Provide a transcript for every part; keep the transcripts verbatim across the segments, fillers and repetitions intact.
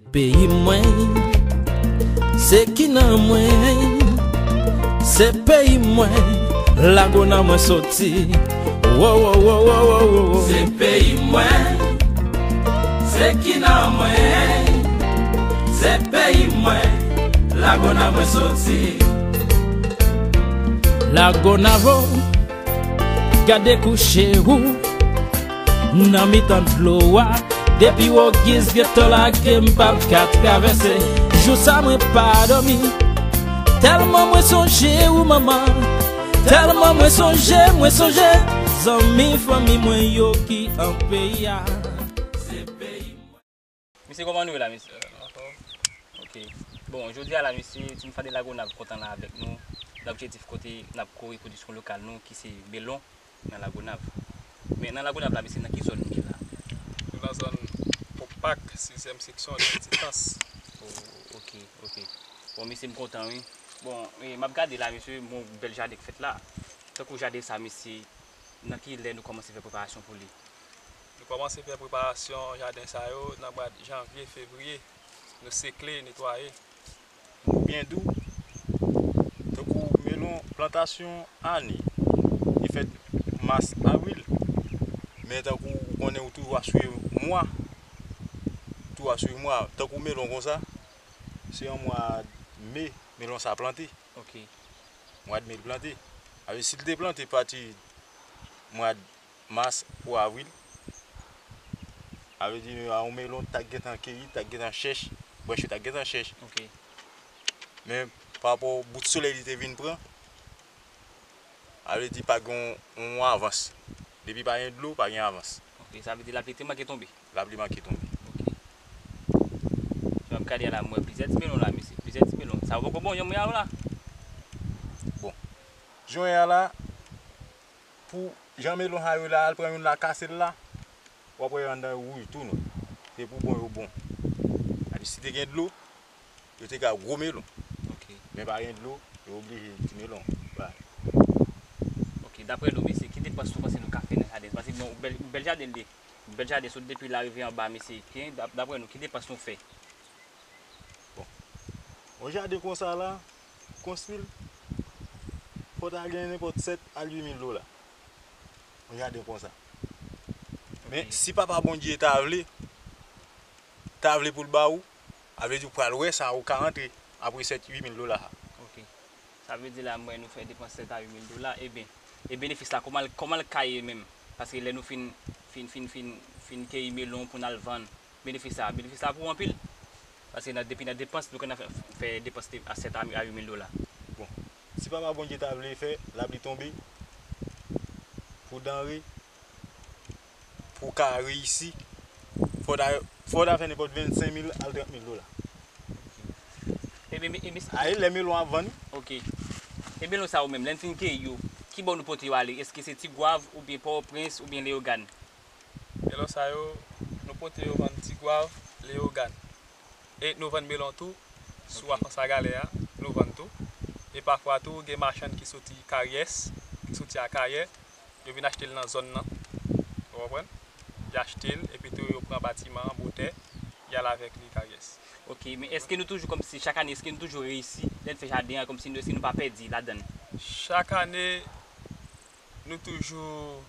Peyi mwen, se ki nan mwen, se peyi mwen, Lagona mwen soti. Wo, wo, wo, wo, wo, wo, wo. Se peyi mwen, se ki nan mwen, se peyi mwen, Lagona mwen soti. Lagonavo, gade kouche ou nan mitan dlo a. Depi Wogiz gentan lage m p ap ka travèse. Jou sa mwen pa dòmi. Tèlman mwen sonje ou manman. Tèlman mwen sonje, mwen sonje zanmi fanmi mwen yo ki an peyi a. Se peyi mwen. Mesye, kòman nou ye la, mesye? Anfòm. Ok. Bon, jodi a la, mesye, Team Fade Lagonav kontan la avèk nou. Nan objektif kote n ap kouri pwodiksyon lokal nou, ki se melon nan Lagonav. Men nan Lagonav la, mesye, nan ki zòn nou ye la? Nou nan zòn Popak, sizyèm seksyon, nan Titans. Oh, ok, ok. Bon, mesye, m kontan, wi. Bon, e, m ap gade la, mesye, yon bèl jaden k fèt la. Tankou jaden sa, mesye, nan ki lè nou kòmanse fè preparasyon pou li? Nou kòmanse fè preparasyon jaden sa yo nan mwa janvye, fevriye. Nou sekle, netwaye. Byen dou, tankou melon plantasyon ane, li fèt mas, avril. Men tankou ou konnen ou toujou ap swiv mwa, toujou ap swiv mwa. Tankou melon konsa, se an mwa me, melon sa plante. Ok. Mwa me l plante. Avè si l te plante pati mwa mas pou avril. Sa vle di, a, yon melon t ak gentan keyi, t ak gentan chèch, branch yo t ak gentan chèch. Ok. Men, pa rapò bout solèy li te vin pran, sa vle di pa gen yon, yon avans. Depi pa gen dlo, pa gen avans. Ok, sa vle di lapli te manke tonbe? Lapli manke tonbe. Ok. Jan m gade a la, m wè plizyè ti melon la, mesye. Plizyè ti melon. Sa yo poko bon, jan m wè a la. Bon. Jan w wè a la, pou jan melon sa yo la, al pran youn la, kase l la, w ap wè anndan yo wouj tou nwa. Se pou bon yo bon. Epi si te gen dlo, yo te ka gwo melon. Ok. Men pa gen dlo, yo oblije ti melon. Vwala. Ok, daprè nou, mesye, ki depans nou panse nou ka fè nan jaden? Paske bon, yon bèl, yon bèl jaden li ye. Yon bèl jaden sot depi la rive anba, mesye. Ki, dap-, daprè nou, ki depans nou fè? Bon. Yon jaden konsa la, konstwi l, fò ta gen nenpòt sèt a uit mil dola. Yon jaden konsa. Men, ok, si Papa Bondye ta vle, ta vle pou l ba ou, sa vle di ou pral wè sa ou ka rantre apre sèt, uit mil dola sa. Ok. Sa vle di la, mwen, nou fè depans sèt a uit mil dola. Ebyen, e benefis la, kòman l, kòman l ka ye menm? Paske lè nou fin, fin, fin, fin, fin keyi melon pou n al vann, benefis la, benefis la pou anpil. Paske nan, depi nan depans, nou konn fè, fè depans te a sèt a uit mil dola. Bon, si Papa Bondye ta vle fè lapli tonbe pou danre, pou w ka reyisi, fò w ta, fò w ta fè nenpòt vennsenk mil al trant mil dola. Ebyen, ebyen, aye, lè melon ap vann. Ok. Ebyen, melon sa yo menm, lè n fin keyi yo, ki bò nou pote yo ale? Èske se Tigwav, oubyen Pòtoprens, oubyen Leyogàn? Melon sa yo, nou pote yo vann Tigwav, Leyogàn. E nou vann melon tou, sou, ok, Afransa Galè a, nou vann tou. E pafwa tou, gen machann ki soti Karyès, ki soti Akayè, yo vin achte l nan zòn nan. Ou konprann? Y achte l, epi tou yo pran batiman an, botè, y al avèk li Karyès. Ok, men èske nou toujou kòmsi, chak ane, èske nou toujou reyisi lè n fè jaden an, kòmsi nou, èske nou pa pèdi ladan l? Chak ane, nou toujou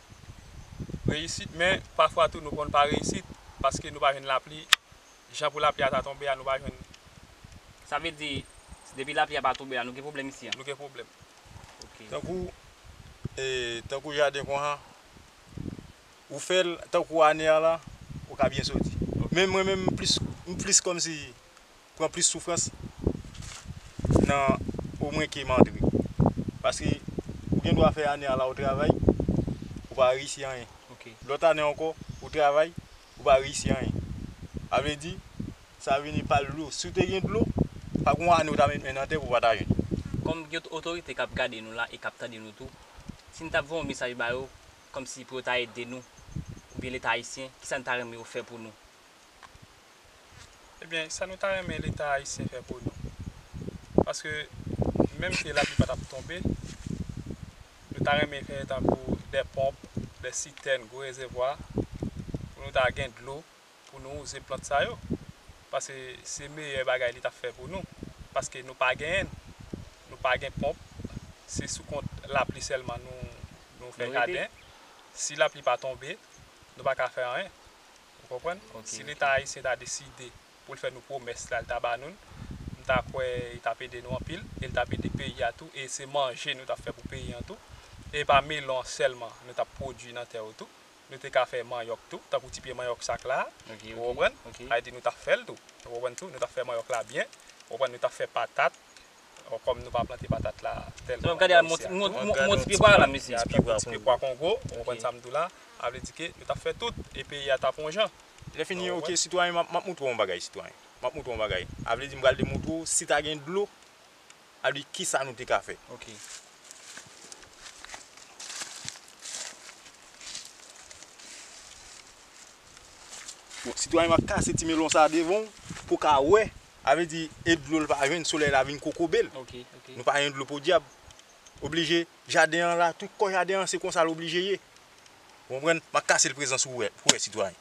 reyisit, men pafwa tou nou konn pa reyisit, paske nou pa jwenn lapli. Jan pou lapli a ta tonbe a, nou pa jwenn. Sa vle di, depi lapli a pa tonbe a, nou gen pwoblèm isi an? Nou gen pwoblèm. Ok. Tankou, e, tankou jaden konsa, ou fè l tankou ane a la, ou ka byen soti. Ok. Men mwen menm, m plis, m plis kòmsi pran plis soufrans nan omwen ke m antre. Paske ou gen dwa fè ane a la ou travay, ou pa reyisi anyen. Ok. Lòt ane ankò, ou travay, ou pa reyisi anyen. Sa vle di, sa vini pa dlo. Si w te gen dlo, pa gen yon ane ou ta met men nan tè pou w pa ta jwenn. Kòm gen otorite k ap gade nou la e k ap tande nou tou, si n t ap voye yon mesaj ba yo, kòmsi pou yo ta ede nou, oubyen Leta ayisyen, kisa n ta renmen yo fè pou nou? Ebyen, sa nou ta renmen Leta ayisyen fè pou nou? Paske menm ke lapli pa t ap tonbe, nou ta renmen fè tankou de ponp, de sitèn, gwo rezèvwa, pou nou ta gen dlo, pou nou wouze plant sa yo. Paske se meyè bagay li t ap fè pou nou. Paske nou pa genyen, nou pa gen ponp, se sou kont lapli sèlman nou, nou fè jaden. Si lapli pa tonbe, nou pa ka fè anyen. Ou konprann? Si Leta ayisyen ta deside pou l fè nou pwomès la, l ta ba nou l, m ta kwè li t ap ede nou anpil, e l t ap ede peyi a tou, e se manje nou t ap fè pou peyi an tou. E pa melon sèlman nou t ap pwodui nan tè yo tou. Nou te ka fè manyòk tou, tankou ti pye manyòk sak la, ou konprann? Sa vle di nou t ap fè l tou, ou konprann tou, nou t ap fè manyòk la byen, ou konprann, nou t ap fè patat, kòm nou pa plante patat la tèlman. Gade, yon ti pye pwa la, mesye. Ti pye pwa Kongo, ou konprann sa m di w la, sa vle di ke nou t ap fè tout, e peyi a t ap yon jan. Lè fini, ok, sitwayen, m ap, m ap moutre w yon bagay, sitwayen. M ap moutre w yon bagay. Sa vle di, m pral demoutre w, si ta gen dlo, sa vle di, kisa nou te ka fè? Ok. Bon, sitwayen, m ap kase ti melon sa a devan w pou w ka wè. Sa vle di, e dlo l pa jwenn, solèy la vin kokobe l. Ok, ok. Nou pa gen dlo podyab. Oblije, jaden an la, tout kò jaden an, se konsa l oblije ye. Ou konprann? M ap kase l prezan sou ou, pou w wè, sitwayen.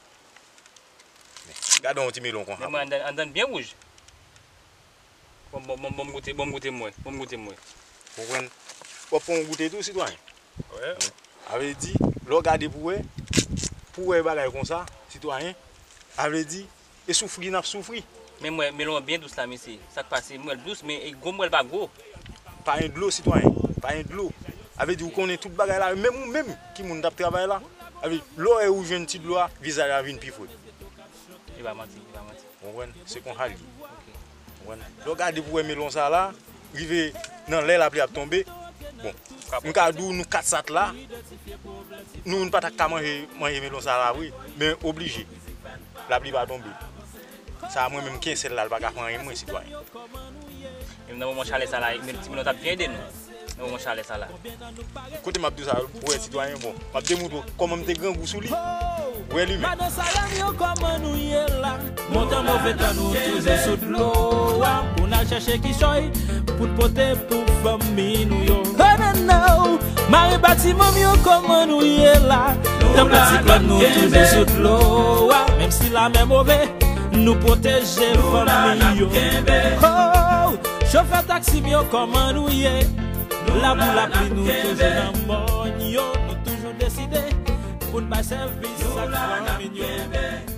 Gade yon ti melon konsa. Men mwen anndan, anndan byen wouj. Bon, bon, bon, bon, m goute, bon, m goute, m wè. Bon, m goute, m wè. Ou konprann? W ap pran yon goute tou, sitwayen? Wi. Sa vle di, lè w gade pou wè, pou wè bagay konsa, sitwayen, sa vle di, e soufri n ap soufri. Men m wè melon an byen dous la, mesye. Sa k pase? M wè l dous, men e gwo, m wè l pa gwo. Pa gen dlo, sitwayen. Pa gen dlo. Sa vle di, ou konnen tout bagay la, menm ou menm ki moun t ap travay la. Sa vle di, lè w wè ou jwenn ti dlo a, vizaj la vin pi fre. E pa manti, e pa manti. Ou konprann? Se konsa l ye. Ok. Ou konprann? Lè w gade pou wè melon sa la, rive nan lè lapli ap tonbe. Bon, m ka di w nou kat sat la, nou, nou pa ta ka manje, manje melon sa la vre, men oblije. Lapli pa tonbe. Sa mwen menm, kensèl la, l pa ka fè anyen mwen, sitwayen. Menm nan moman chalè sa la, men ti melon t ap byen ede nou. Nan moman chalè sa la. Kote m ap di w sa, ou wè, sitwayen, bon, m ap demoutre w kòman m te grangou sou li. Ou wè li menm. Madan Salèm yo, kòman nou ye la? Bon tan move tan nou toujou sou dlo a. Pou n al chèche kichòy pou n pote pou fanmi nou yo. Oh, non, non. Mare batiman m yo, kòman nou ye la? Tanpèt siklòn nou toujou sou dlo a. Menm si lamè move, nou pwoteje fanmi yo. Oh, chofè taksi m yo, kòman nou ye? Labou lapli nou toujou nan mòn yo. Nou toujou deside pou n bay sèvis ak fanmi n yo.